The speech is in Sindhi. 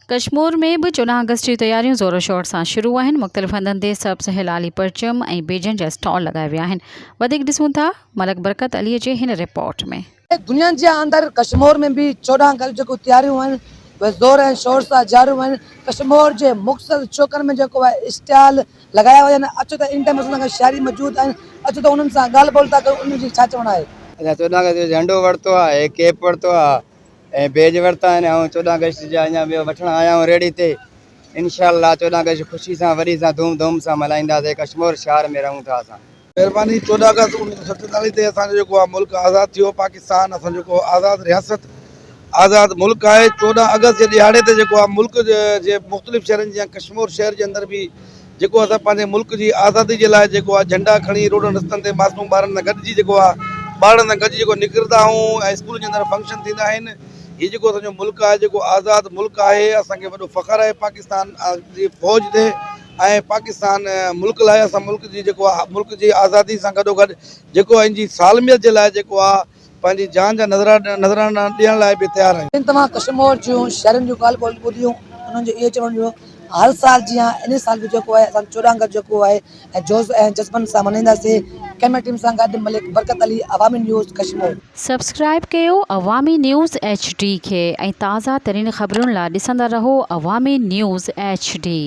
ڪشمور ۾ به 14 آگسٽ جون تياريون زور شور سان شروع آهن، مختلف هنڌن تي سبز هلالي پرچم ۽ بيجن جا اسٽال لڳايا ويا آهن. وڌيڪ ڏسون ٿا ملڪ برڪت علي جي هن رپورٽ ۾. دنيا جي اندر ڪشمور ۾ به 14 آگسٽ جيڪو تياريون آهن اهي زور ۽ شور سان جاري آهن. ڪشمور جي مختلف چوڪن ۾ جيڪو آهي اسٽال لڳايا ويا آهن. اچو ته ان ٽائيم اسان سان گڏ شاعري موجود آهن اچو ته انهن سان ڳالهه ٻولهه ٿا ڪريون انهن جو ڇا چوڻ آهي. اسان 14 آگسٽ جو جهنڊو ورتو آهي ڪيپ ورتو آهي ۽ بيج ورتا آهن ۽ 14 آگسٽ جا اڃا ٻيو وٺڻ آيا آهيون ريڙهي تي انشاء الله 14 آگسٽ خوشي سان وڏي سان ڌوم ڌوم سان ملهائينداسين ڪشمور شهر ۾ رهون ٿا اسان. مهرباني 14 آگسٽ 1947 تي اسان جو جيڪو آهي ملڪ آزاد ٿيو پاڪستان اسان جيڪو آزاد رياست آزاد ملڪ آهي 14 آگسٽ جي ڏهاڙي تي جيڪو آهي ملڪ جي مختلف شهرن جيان ڪشمور شهر جي اندر به جيڪو اسان پنهنجي ملڪ جي آزادي جي لاء جيڪو آهي جهنڊا کڻي روڊن رستن تي معصوم ٻارن سان گڏجي جيڪو آهي ٻارڙن سان گڏجي جيڪو نڪرندا آهيون ۽ اسڪول جي اندر فنڪشن ٿيندا آهن هي جيڪو اسان جو ملڪ آهي جيڪو آزاد ملڪ آهي اسان کي وڏو فخر آهي پاڪستان جي فوج تي ۽ پاڪستان ملڪ لاء اسان ملڪ جي جيڪو آهي ملڪ جي آزادي سان گڏو گڏ جيڪو ان جي سالميت جي لاء جيڪو آهي پنهنجي جان جا نذرانا ڏيڻ لاء به تيار آهيون. جن توهان ڪشمور جون شهرين جون ڳالهه ٻولهه ٻڌيون انهن جو اهو چوڻ هو هر سال جيان ان سال به جيڪو آهي اسان 14 آگسٽ جيڪو آهي ۽ جوش ۽ جذبن سان ملهائينداسين ڪئميرا ٽيم سان گڏ ملڪ برڪت علي عوامي نيوز ڪشمور. سبسڪرائيب ڪيو عوامي نيوز ايڇ ڊي کي ۽ تازه ترين خبرن لا ڏسندا رهو عوامي نيوز ايڇ ڊي.